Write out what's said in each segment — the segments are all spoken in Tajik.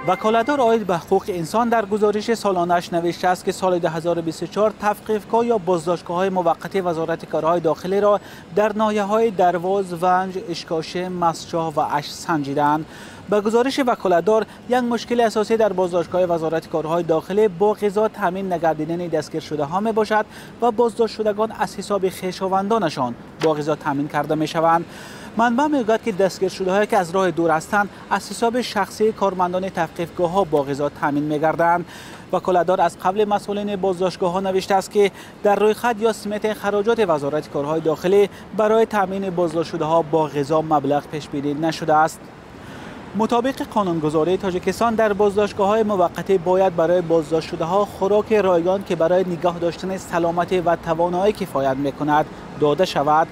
Ваколатдор оид ба ҳуқуқи инсон дар гузориши солонааш навиштааст, ки соли 2024 тавқифгоҳ ё боздоштгоҳҳои муваққати Вазорати корҳои дохилиро дар ноҳияҳои Дарвоз, Ванҷ, Ишкошим, Мастчоҳ ва Ашт санҷиданд. Ба гузориши ваколатдор, як мушкили асосӣ дар боздоштгоҳи Вазорати корҳои дохилӣ бо ғизо таъмин нагардидани дастгиршудаҳо мебошад ва боздоштшудагон аз ҳисоби хешовандонашон бо ғизо таъмин карда мешаванд. Манбаъ мегӯяд, ки дастгиршудаҳое ки аз роҳи дур ҳастанд, аз ҳисоби шахсии кормандони тавқифгоҳҳо бо ғизо таъмин мегарданд. Ваколатдор аз қабли масъулини боздоштгоҳҳо навиштааст, ки дар рӯйхат ё сметаи хароҷоти Вазорати корҳои дохилӣ барои таъмини боздоштшудаҳо бо ғизо маблағ пешбинӣ нашудааст. Мутобиқи қонунгузории Тоҷикистон дар боздоштгоҳҳои муваққатӣ бояд барои боздоштшудаҳо хӯроки ройгон, ки барои нигоҳ доштани саломатӣ ва тавоноӣ кифоят мекунад, дода шавад.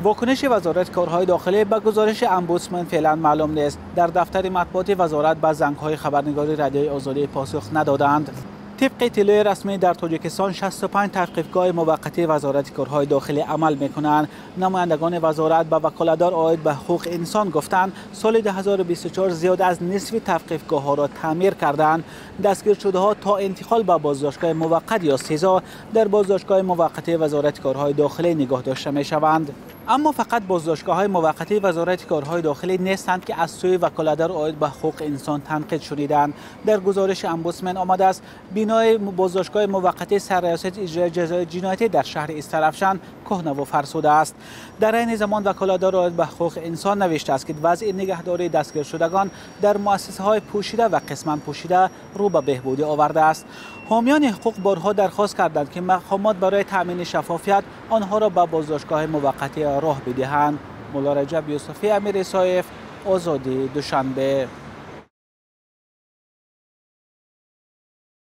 Вокуниши Вазорати корҳои дохилӣ ба гузориши омбудсман феълан маълум нест. Дар дафтари матбуоти вазорат ба зангҳои хабарнигори Радиои Озодӣ посух надоданд. Тибқи иттилои расмӣ дар Тоҷикистон 65 тавқифгоҳи муваққати Вазорати корҳои дохилӣ амал мекунанд. Намояндагони вазорат ба ваколатдор оид ба ҳуқуқи инсон гуфтанд, соли 2024 зиёд аз нисфи тавқифгоҳҳоро таъмир карданд. Дастгиршудаҳо то интиқол ба боздоштгоҳи муваққат ё СИЗО дар боздоштгоҳи муваққати Вазорати корҳои дохилӣ нигоҳ дошта мешаванд. Аммо фақат боздоштгоҳҳои муваққати Вазорати корҳои дохилӣ нестанд, ки аз сӯи ваколатдор оид ба ҳуқуқи инсон танқид шуниданд. Дар гузориши омбудсман омадааст, бинои боздоштгоҳи муваққати сарраёсати иҷрои ҷазои ҷиноятӣ дар шаҳри Истаравшан кӯҳна ва фарсуда аст. Дар айни замон ваколатдор оид ба ҳуқуқи инсон навиштааст, ки вазъи нигаҳдории дастгиршудагон дар муассисаҳои пӯшида ва қисман пӯшида рӯ ба беҳбудӣ овардааст. Ҳомиёни ҳуқуқ борҳо дархост карданд, ки мақомот барои таъмини шаффофият онҳоро ба боздоштгоҳи муваққатӣ роҳ бидиҳанд. Мулло Раҷаб Юсуфӣ, Амир Исоев, Озодӣ, Душанбе.